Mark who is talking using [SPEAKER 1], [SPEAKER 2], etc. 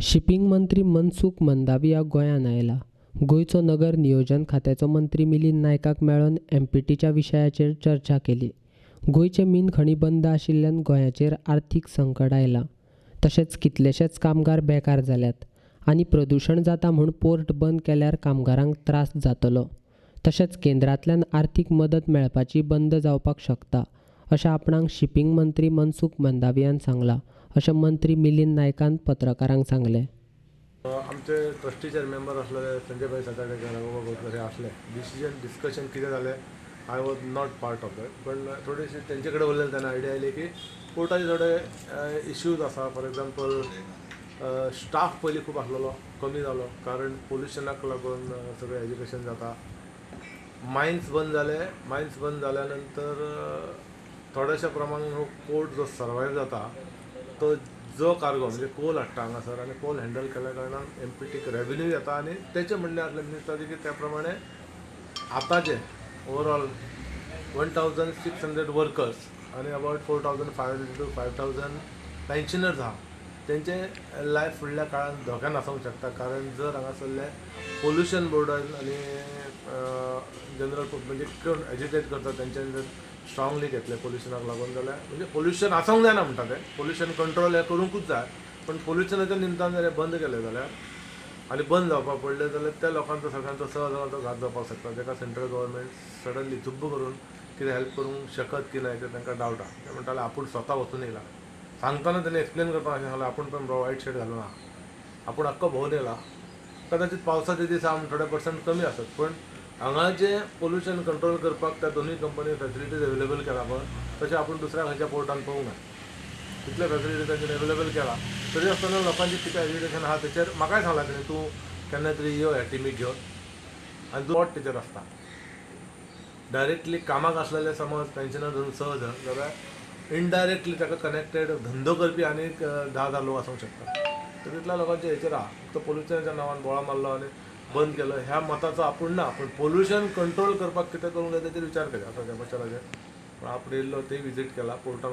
[SPEAKER 1] Shipping मंत्री मनसुख मंदाविया गोंयांत आयला. गोंयचो नगर नियोजन खात्याचो मंत्री मिलिंद नायकाक मेळोन एमपीटीच्या विशयाचेर चर्चा केली. गोंयचे मीन खणी बंद आशिल्ल्यान गोंयाचेर आर्थीक संकट आयलां. तशेंच कितलेशेच कामगार बेकार जाल्यात आनी प्रदुशण जाता म्हूण पोर्ट बंद केल्यार कामगारांक त्रास जातलो. तशेंच केंद्रांतल्यान आर्थीक मदत मेळपाची बंद जावपाक शकता अशें आपणाक शिपींग मंत्री मनसुख मंदावियान सांगलां अशें मंत्री मिलिंद नायकान पत्रकारांक सांगलें.
[SPEAKER 2] आमचे ट्रस्टीचे मेंबर आसलेले संजय भाई सातार्डेकर, रघुबा गोतकर हे आसले. डिसिजन डिस्कशन कितें जालें, I was not part of that, पण थोडीशी तेंचे कडेन उलयले तेन्ना आयडिया आयली की पोर्टाचे थोडे इश्यूज आसा. फॉर एग्जाम्पल, स्टाफ पयलीं खूब आसलेलो, कमी जालो, कारण पोल्युशनाक लागून सगळें एज्युकेशन जाता. मायन्स बंद जाले. मायन्स बंद जाल्या नंतर थोड्याशा प्रमाणान हो पोर्ट जो सर्वायव जाता, तो जो कार्गो म्हणजे कोल हाडटा हांगासर आनी कोल हँडल केल्या कारणान एमपीटीक रेवेन्यू येता. आनी तेचें म्हणणें आसलें मिनिस्टराचें की त्या प्रमाणे आतांचे overall 1600 workers आनी about 4500 to 5000 pensioners आहा, तेंचे लायफ फुडल्या काळान धोक्यान आसूंक शकता, कारण जर हांगासरले पोल्युशन बोर्डान आनी जनरल म्हणजे कोण एजिटेट करता तेंच्यानी जर स्ट्रांगली घेतलें पोल्युशनाक लागून जाल्यार, म्हणजे पोल्युशन आसूंक जायना म्हणटा ते, पोल्युशन कंट्रोल हें करूंकूच जाय, पण पोल्युशनाच्या निमतान जर हें बंद केलें जाल्यार आनी बंद जावपाक पडलें जाल्यार त्या लोकांचो सगळ्यांचो 6 हजारांचो घात जावपाक शकता. ताका सेंट्रल गव्हर्मेंट सडनली झुब्ब करून कितें हेल्प करूंक शकत की ना तें तांकां डावट आहा. ते म्हणटाले आपूण स्वता वचून येयला. सांगतना तेणी एक्सप्लेन करतना अशें सांगलें, आपूण पण वायट शर्ट घालूं ना, आपूण आख्खो भोंवन येयला. कदाचित पावसाचे दीस आहा, थोडे पर्संट कमी आसत, पण हांगा जे पोल्युशन कंट्रोल करपाक त्या दोनूय कंपनी फॅसिलिटीज अवेलेबल केला पळय, तशें आपूण दुसऱ्या खंयच्या पोर्टान पळोवंक ना. तितले फॅसिलिटी तांच्यानी अवेलेबल केला तरी आसतना लोकांचें कितें एज्युकेशन आहा तेचेर म्हाकाय सांगलां तेणी, तूं केन्ना तरी यो ह्या टिमीक घेवन. आनी तूं तेचेर आसता डायरेक्टली कामाक आसलेले समज पेन्शनर धरून 6 जण जाल्यार इनडायरेक्टली ताका कनेक्टेड धंदो करपी आनीक 10,000 लोक आसूंक शकता. तर तितल्या लोकांचे हेचेर आहा. फक्त पोल्युशनाच्या नांवान बोळा मारलो आनी बंद केलो ह्या मताचो आपूण ना, पूण पोल्युशन कंट्रोल करपाक कितें करूंक जाय तेचेर विचार करया. आतां त्या बचाराचेर पूण आपूण येयल्लो, ते विजीट केला पोर्टाक.